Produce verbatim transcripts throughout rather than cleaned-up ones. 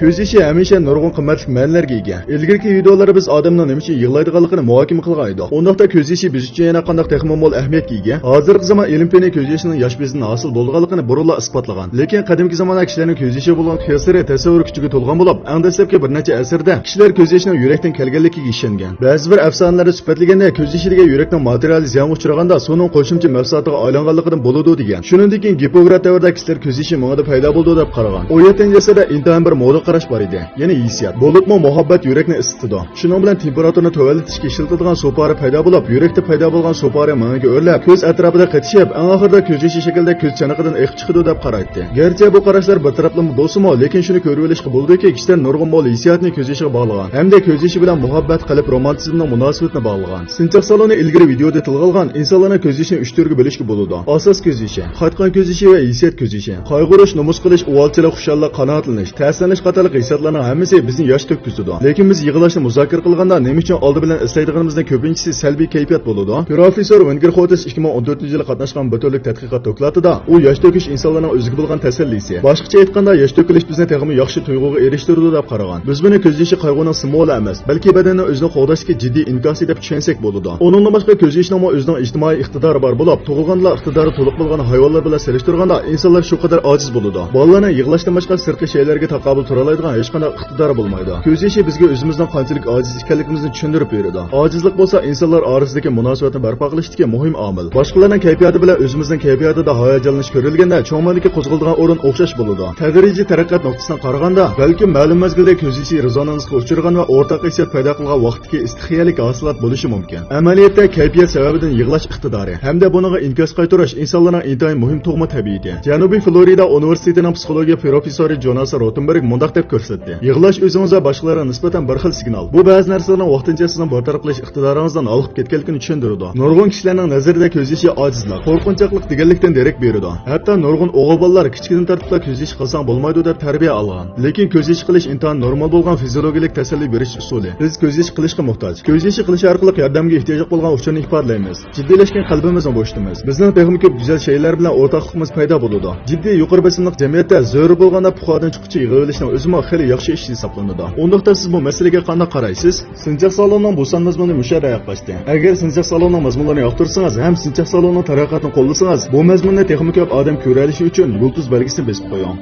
كۆز يېشى ھەمىشە نۇرغۇن قىممەتلىك مەنىلەرگە ئىگە. ئىلگىرىكى ۋىدېئولاردا بىز ئادەمنىڭ نېمە ئۈچۈن يىغلايدىغانلىقىنى مۇھاكىمە قىلغان ئىدۇق. ئۇنداقتا كۆز يېشى بىز ئۈچۈن يەنە قانداق تېخىمۇ مول ئەھمىيەتكە ئىگە؟ ھازىرقى زامان ئىلىم پېنى كۆز يېشىنىڭ ياش بېزىدىن ھاسىل بولىدىغانلىقىنى بۇرۇنلا ئىسپاتلىغان. لېكىن قەدىمكى زاماندا كىشىلەرنىڭ كۆز يېشىگە بولغان قىياسلىرى تەسەۋۋۇر كۈچىگە تولغان بولۇپ، ئەڭ دەسلەپكى بىر نەچچە ئەسىردە كىشىلەر كۆز يېشىنىڭ يۈرەكتىن كەلگەنلىكىگە ئىشەنگەن. بەزى بىر ئەپسانىلەردە سۈپەتلىگەندە، كۆز يېشى دېگەن يۈرەكنىڭ ماتېرىيالىي زىيانغا ئۇچرىغاندا سۇنىڭ قوشۇمچە مەھسۇلاتىغا ئايلانغانلىقىدىن بولىدۇ دېگەن. شۇنىڭدىن كېيىن گىپپوكرات دەۋرىدە كىشىلەر كۆز يېشى مېڭىدا پەيدا بولىدۇ دەپ قارىغان. ئون يەتتىنچى ئەسىردە ئىنتايىن بىر مودا قاراش بار ئىدى، يەنى ھېسسىيات. بولۇپمۇ مۇھەببەت يۈرەكنى ئىسسىتىدۇ. شۇنىڭ بىلەن تېمپېراتۇرىنى تۆۋەنلىتىشكە ئىشلىتىدىغان سۇپارە پەيدا بولۇپ، يۈرەكتە پەيدا بولغان سۇپارە مېڭىگە ئۆرلەپ، كۆز ئەتراپىدا قېتىشىپ، ئەڭ ئاخىرىدا كۆز يېشى شەكلىدە كۆز چانىقىدىن ئېقىپ چىقىدۇ دەپ قارايتتى. گەرچە بۇ قاراشلار بىر تەرەپلىمە بولسىمۇ، لېكىن شۇنى كۆرۈۋېلىشقا بولىدۇكى، كىشىلەر نۇرغۇن مول ھېسسىياتنى كۆز يېشىغا باغلىغان ھەمدە كۆز يېشى بىلەن مۇھەببەت، قەلب رومانتىزمنىڭ مۇناسىۋىتىنى باغلىغان. سىنچاق سالونى ئىلگىرى ۋىدېئودا تىلغا ئالغان ئىنسانلارنىڭ كۆز يېشىنى ئۈچ تۈرگە بۆلۈشكە بولىدۇ. ئاساس كۆز يېشى، قايتقان كۆز يېشى ۋە ھېسسىيات كۆز يېشى. قايغۇرۇش، نومۇس قىلىش، ئۇۋالچىلىق، خۇشاللىق، قانائەتلىنىش، تەسىرلىنىش قاتارلىق ھېسسىياتلارنىڭ ھەممىسى بىزنى ياش تۆككۈزىدۇ. لېكىن بىز يىغلاشنى مۇزاكىرە قىلغاندا نېمە ئۈچۈن ئالدى بىلەن ئەسلەيدىغىنىمىزنىڭ كۆپىنچىسى سەلبىي كەيپىيات بولىدۇ. پروفېسسور ۋېنگېر خوتېس ئىككى مىڭ ئون تۆتىنچى يىلى قاتناشقان بىر تۈرلۈك تەتقىقات دوكلاتىدا ئۇ ياش تۆكۈش ئىنسانلارنىڭ ئۆزىگە بولغان تەسەللىسى. باشقىچە ئېيتقاندا، ياش تۆكۈلۈش بىزنى تېخىمۇ ياخشى تۇيغۇغا ئېرىشتۈرىدۇ دەپ قارىغان. بىز بۇنى كۆز يېشى قايغۇنىڭ سىمۋولى ئەمەس، بەلكى بەدەننى ئۆزىنى قوغداشتىكى جىددىي ئىنكاسى دەپ چۈشەنسەك بولىدۇ. ئۇنىڭدىن باشقا كۆز يېشىنىڭمۇ ئۆزىنىڭ ئىجتىمائىي ئىقتىدارى بار بولۇپ، تۇغۇلغاندىلا ئىقتىدارى تولۇق بولغان ھايۋانلار بىلەن سېلىشتۇرغاندا ئىنسانلار شۇ قەدەر ئاجىز بولىدۇ. بالىلارنىڭ يىغلاشتىن باشقا سىرتقى شەيئىلەرگە تاقابىل تۇرالايدىغان ھېچقانداق ئىقتىدارى بولمايدۇ. كۆز يېشى بىزگە ئۆزىمىزنىڭ قانچىلىك ئاجىز ئىكەنلىكىمىزنى چۈشەندۈرۈپ بېرىدۇ. ئاجىزلىق بولسا ئىنسانلار ئارىسىدىكى مۇناسىۋەتنى بەرپا قىلىشتىكى مۇھىم ئامىل. باشقىلارنىڭ كەيپىياتى بىلەن ئۆزىمىزنىڭ كەيپىياتىدا ھاياجانلىنىش كۆرۈلگەندە، چوڭ مەنىدىكى قوزغىلىدىغان ئورۇن ئوخشاش بولىدۇ. تەدرىجىي تەرەققىيات نۇقتىسىدىن قارىغاندا، بەلكىم مەلۇم مەزگىلدە كۆز يېشى رېزونانسقا ئۇچرىغان ۋە ئورتاق ھېسسىيات پەيدا قىلغان ۋاقىتتىكى ئىستىخىيەلىك ھاسىلات بولۇشى مۇمكىن. ئەمەلىيەتتە، كەيپىيات سەۋەبىدىن يىغلاش ئىقتىدارى ھەمدە بۇنىڭغا ئىنكاس قايتۇرۇش ئىنسانلارنىڭ ئىنتايىن مۇھىم تۇغما تەبىئىتى. جەنۇبىي فلورىدا ئۇنىۋېرسىتېتىنىڭ پسىخولوگىيە پروفېسسورى جوناس روتېنبېرگ مۇنداق دەپ كۆرسەتتى: يىغلاش ئۆزىڭىز ۋە باشقىلارغا نىسبەتەن بىر خىل سىگنال. بۇ بەزى نەرسىلەرنىڭ ۋاقتىنچە سىزنىڭ بىر تەرەپ قىلىش ئىقتىدارىڭىزدىن ھالقىپ كەتكەنلىكىنى چۈشەندۈرىدۇ. نۇرغۇن كىشىلەرنىڭ نەزىرىدە كۆز يېشى ئاجىزلىق، قورقۇنچاقلىق دېگەنلىكتىن دېرەك بېرىدۇ. ھەتتا نۇرغۇن ئوغۇل بالىلار كىچىكىدىن تارتىپلا كۆز يېشى قىلساڭ بولمايدۇ دەپ تەربىيە ئالغان. لېكىن كۆز يېشى قىلىش ئىنتايىن نورمال بولغان فىزىيولوگىيەلىك تەسەللى بېرىش ئۇسۇلى. بىز كۆز يېشى قىلىشقا موھتاج. كۆز يېشى قىلىش ئارقىلىق ياردەمگە ئېھتىياجلىق بولغان ئۇچۇرنى ئىپادىلەيمىز. جىددىيلەشكەن قەلبىمىزنى بوشىتىمىز. بىزنىڭ تېخىمۇ كۆپ گۈزەل شەيئىلەر بىلەن ئورتاقلىقىمىز پەيدا بولىدۇ. جىددىي، يۇقىرى بېسىملىق جەمئىيەتتە زۆرۈر بولغاندا پۇخادىن چىققۇچە يىغىۋېلىشنىڭ ئۆزىمۇ خېلى ياخشى ئىش ھېسابلىنىدۇ. ئۇنداقتا سىز بۇ مەسىلىگە قانداق قارايسىز؟ سىنچاق سالونىنىڭ بۇ سان مەزمۇنى مۇشۇ يەردە ئاياغلاشتى. ئەگەر سىنچاق سالونىنىڭ مەزمۇنلىرىنى ياقتۇرسىڭىز ھەم سىنچاق سالونىنىڭ تەرەققىياتىنى قوللىسىڭىز، بۇ مەزمۇننى تېخىمۇ كۆپ ئادەم كۆرەلىشى ئۈچۈن يۇلتۇز بەلگىسىنى بېسىپ قويۇڭ.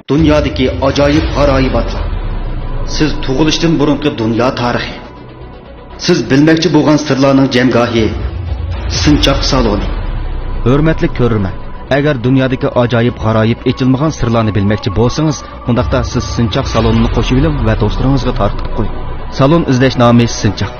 دۇنيادىكى ئاجايىپ غارايىباتلار. سىز تۇغۇلۇشتىن بۇرۇنقى دۇنيا تارىخى. سىز بىلمەكچى بولغان سىرلارنىڭ جەمگاھى، سىنچاق سالونى. ھۆرمەتلىك كۆرۈرمەن، ئەگەر دۇنيادىكى ئاجايىپ غارايىپ ئېچىلمىغان سىرلارنى بىلمەكچى بولسىڭىز، ئۇنداقتا سىز سىنچاق سالونىنى قوشۇۋېلىڭ ۋە دوستلىرىڭىزغا تارقىتىپ قويۇڭ. سالون ئىزدەش نامى سىنچاق.